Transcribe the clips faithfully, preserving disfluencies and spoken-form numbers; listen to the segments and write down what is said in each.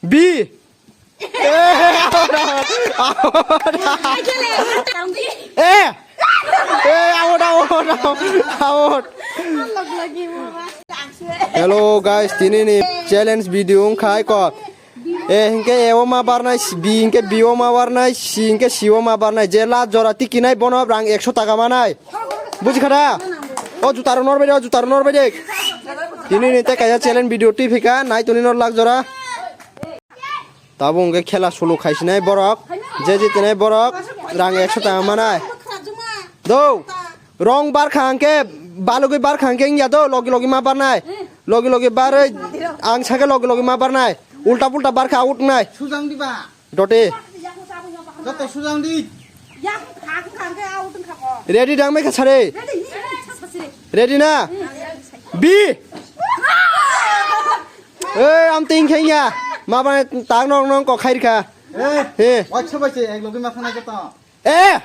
B. Eh, out, out, out. Eh. Eh, out, out, out, out. Hello guys, tini ni challenge video wngkha eko. Eh, hinkhe A o ma barnai, B hinkhe B o ma barnai, C hinkhe C o ma barnai. Je last jora tikinai bono rang ekso taka manai. Bujikha da? O juta rok norbai de, o juta rok norbai de. Tini ni tei kaisa challenge video twi phika, nai toni nor lak jora. Tabuk hwnkhe khela sulu khaisinai borok, je jitinai borok rang ekso taka manai. Do, rong barkha hwnkhe, balugwi barkha hwnkhe wngya do, logi logi ma barnai. Logi logi barwi ang sakhe logi logi ma barnai. Ulta pulta barkha out wngnai. Sujang diba? Dote. Joto sujang di. Ready dang mai kha sare. Ready na? B. Eh, am ting khenya. Ma bana tang nong nong ko khair kha. Eh. He. Wachha bache ek logi ma khana joto. Eh.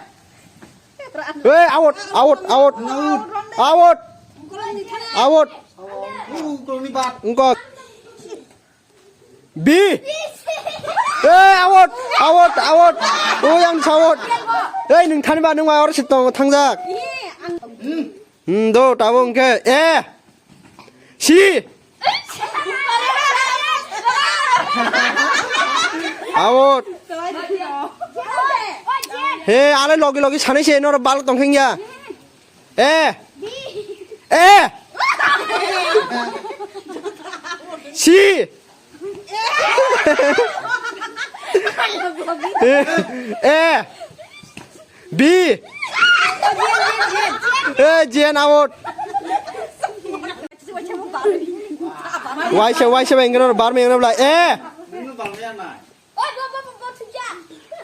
Eh, out, out, out. Out. Out. U koloni bat. Engko. B. Eh, out, out, out. Oh, yang out. Eh, nung thani ba nung ma or sitong thangjak. Hmm, do tabo engke. Eh. C. Out. He, ale logi logi sanai se noro bal tong khengya. Eh. Eh. C. Eh. Eh. B. Eh, Jen out. Waisa, waisa, bengkano, bar mengno bla. Eh.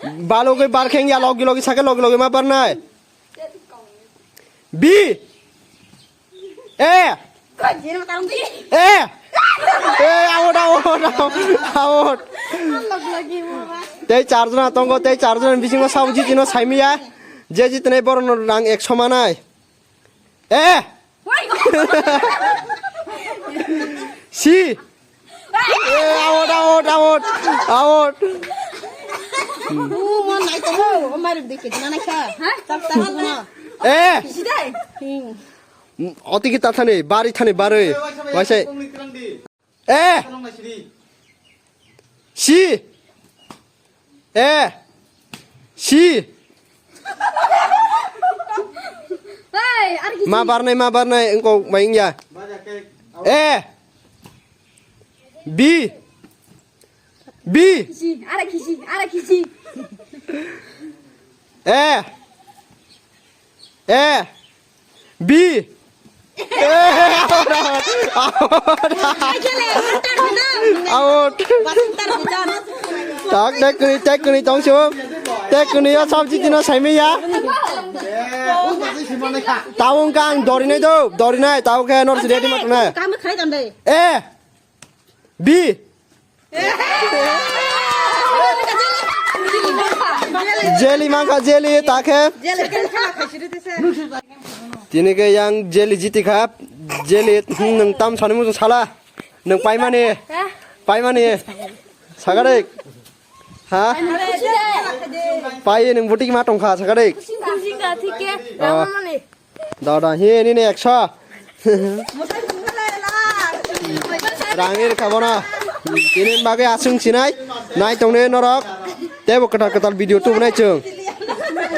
Balogwi bar khengya, logi logi sake, logi logi ma barnai. B. Eh. Eh. Eh, out, out, out, out. Tei charjona tongo, tei charjona bisingo sabo jitino saimiya. Je jitnai borokno rang ekso manai. Eh. Si. Eh, out, out, out, out. Mo nai to mo, o mari dikit na nai kha. Tap tap mo. Eh. Sidai. Oti ki tathani, bari thani, bari. Waisai. Eh. Si. Eh. Si. Hey, ar ki Ma si? Barnai, ma barnai, engko bai wngya. Eh. B. B. Kisi, ara kisi, ara kisi. Eh. Eh. B. Eh, out, out, out. Out. Tak, tek kuni, tek kuni tong sio. Tek kuni ya, sab jiti no saimi ya. Taung kang, dori nai do, dori nai, taung ke nor ready mat nai. Kam khai dam dai. Eh. B. Jelly mangkha, jelly, ta khe. Tini khe yang jelly jiti kha. Jelly, hmm, nwng tam sani muchung sala. Nwng paimani. Paimani. Sagarik. Ha? Pai nwng butik ma tongkha, sagarik. Dada, he, nini ekso. Rangir khabana. Tini bagwi asung sinai. Nai tongnai norok. Tebo kwtal kwtal video tubunai chwng.